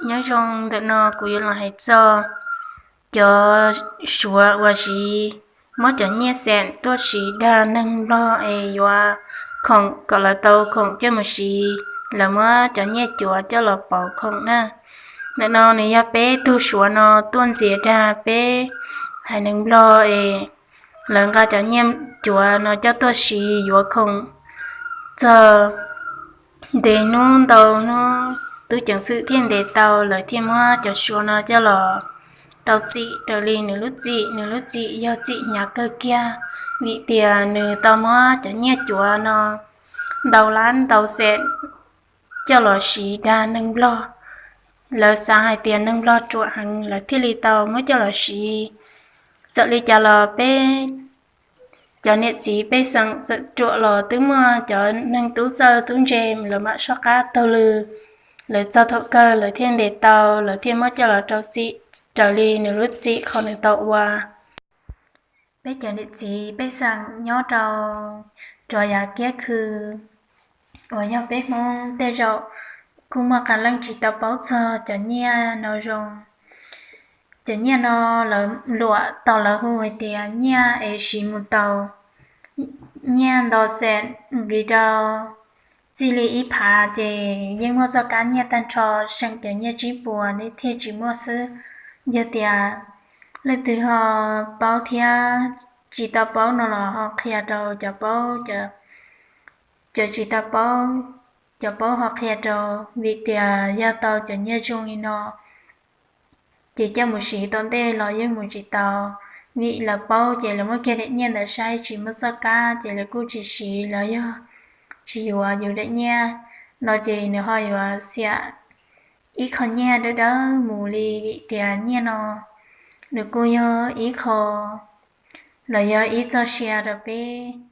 Nyob zoo, ntawm no kuv yuav los hais txog cov Suav uas siv, muab cov nyiaj xeem tuaj siv dag neeg Nplog es yuav khoom kom lawv tau khoom coj mus siv, lawv muab cov nyiaj cuav coj los pauv khoom na. Ntawm no nws yog peb tug Suav no tuaj ntxias dag peb haiv neeg Nplog es lawv nqa cov nyiaj cuav no coj tuaj siv yuav khoom txog ntev hnub ntau hnub, tub ceev xwm thiaj ntes tau, lawv thiaj muab cov Suav no coj los rau txim raws li nws lub txim. Nws lub txim yog txim hnyav kawg kiag, vim tias nws tau muab cov nyiaj cuav no ntau lab ntau xees coj los siv dag neeg Nplog. Lawv xav hais tias neeg Nplog ruam heev, lawv thiaj li tau muab coj los siv. Txawm li cas los peb cov niam txiv pej xeem txawm ruam los twb muaj cov neeg tub txawj tub ntse, lawv mam soj qab taug lw. Lawv txog thaum kawg lawv thiaj ntes tau, lawv thiaj muab coj los rau txim raws li nws lub txim qhov nws tau ua. Peb cov niam txiv pej xeem nyob rau rov yav kiab khw uas yog peb Hmoob tej zaum kuj muaj qee leej tsis tau paub txog cov nyiaj no zoo. Cov nyiaj no lawv luam tau lawv hu hais tias nyiaj es siv mus tau, nyiaj nto xees nqis rau txij li ib phav ces yeej muaj txoj kab nyiaj tag nrho, seem cov nyiaj tsib puas nej thiaj tsis muaj xwb. Yog tias leej twg ho paub thiab tsis tau paub no los ho qhia rau cov paub, cov tsis tau paub, cov paub ho qhia rau, vim tias yog tau cov nyiaj zoo li no ces coj mus siv tom ntej los yeej mus tsis tau, vim lawv paub ces lawv muab kiag daim nyiaj ntawd saib tsis muaj txoj kab ces lawv kuj tsis siv los yog tsis yuav yus daim nyiaj no ces nws ho yuav xiam ib qho nyiaj dawb dawb mus li, vim tias nyiaj no nws kuj yog ib qho los yog ib txoj sia rau peb